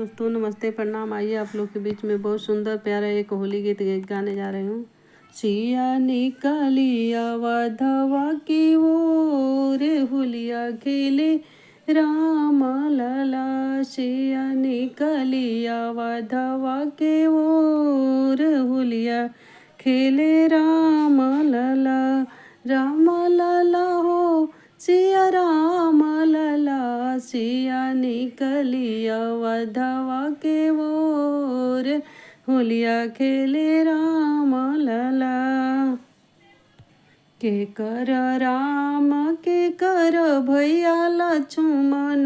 दोस्तों, नमस्ते, प्रणाम। आइए आप लोग के बीच में बहुत सुंदर प्यारा एक होली गीत गाने जा रही हूँ। सिया निकलिया वधवा की ओर होलिया खेले राम लला। सिया निकलिया वधवा के ओर होलिया खेले राम लला। राम लला हो सिया राम लला। सिया निकलिया वधवा के ओर होलिया खेले राम लला। के कर राम के कर भैया लक्ष्मण,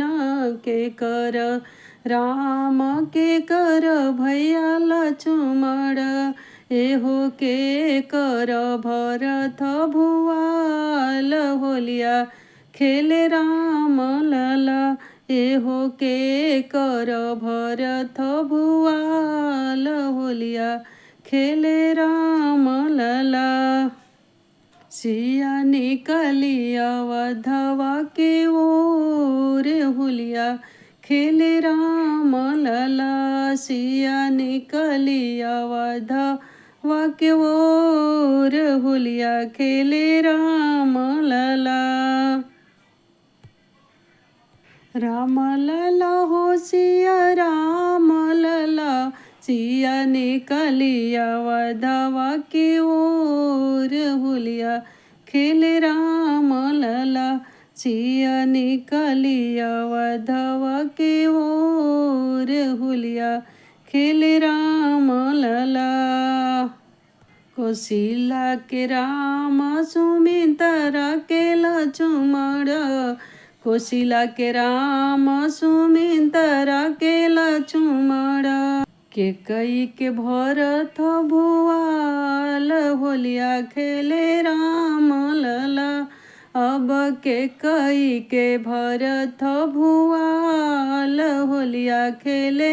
के कर राम के कर भैया लक्ष्मण। एहो के कर भरत भुआल होलिया खेले राम लला। एहो के कर भरत भुआल होलिया खेले राम लला। सिया निकलिया वधवा के ओर होलिया खेले राम लला। सिया निकलिया वधवा के ओर होलिया खेले राम लला। राम लला हो सिया राम लला। सिया निकलिया वधवा के ओर होलिया खेले राम लला। सिया निकलिया वधवा के ओर होलिया खेले राम लला। कोशिला के राम सुमित्रा के लक्ष्मण, कोशिला के राम सुमित्रा के लक्ष्मण। के कई के भरत भुआल होलिया खेले राम लला। अब के कई के भरत भुआल होलिया खेले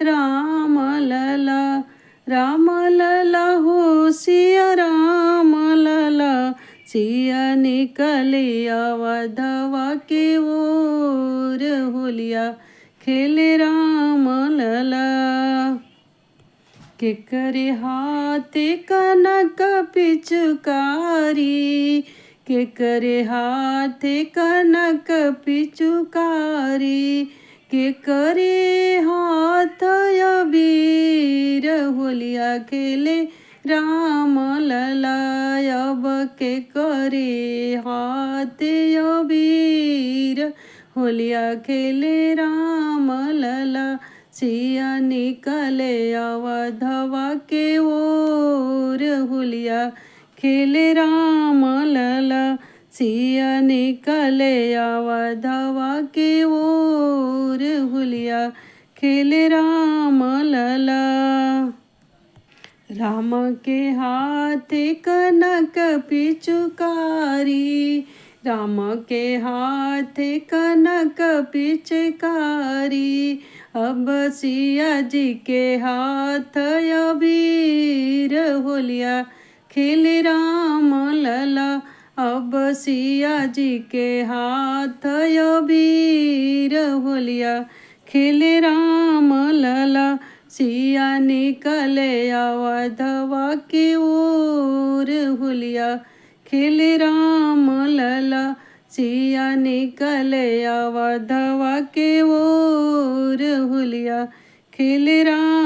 राम लला। राम लला हो सिया राम लला। सिया निकलिया वधवा के ओर होलिया खेले राम लला। के करे हाथ कनक पिचकारी, के करे हाथ कनक पिचकारी। के करे हाथ अबीर होलिया खेले राम लला। अब के करे हाथ अबीर होलिया खेले राम लला। सिया निकले अवधवा के ओर होलिया खेले राम लला। सिया निकले अवधवा के ओर होलिया खेले राम लला। राम के हाथ कनक पिचकारी, राम के हाथ कनक पिचकारी। अब सिया जी के हाथ अबीर होलिया खेले राम लला। अब सिया जी के हाथ अबीर होलिया खेले राम लला। सिया निकले अवधवा के ओर होलिया खेले राम लला। सिया निकले अवधवा के ओर होलिया खेले राम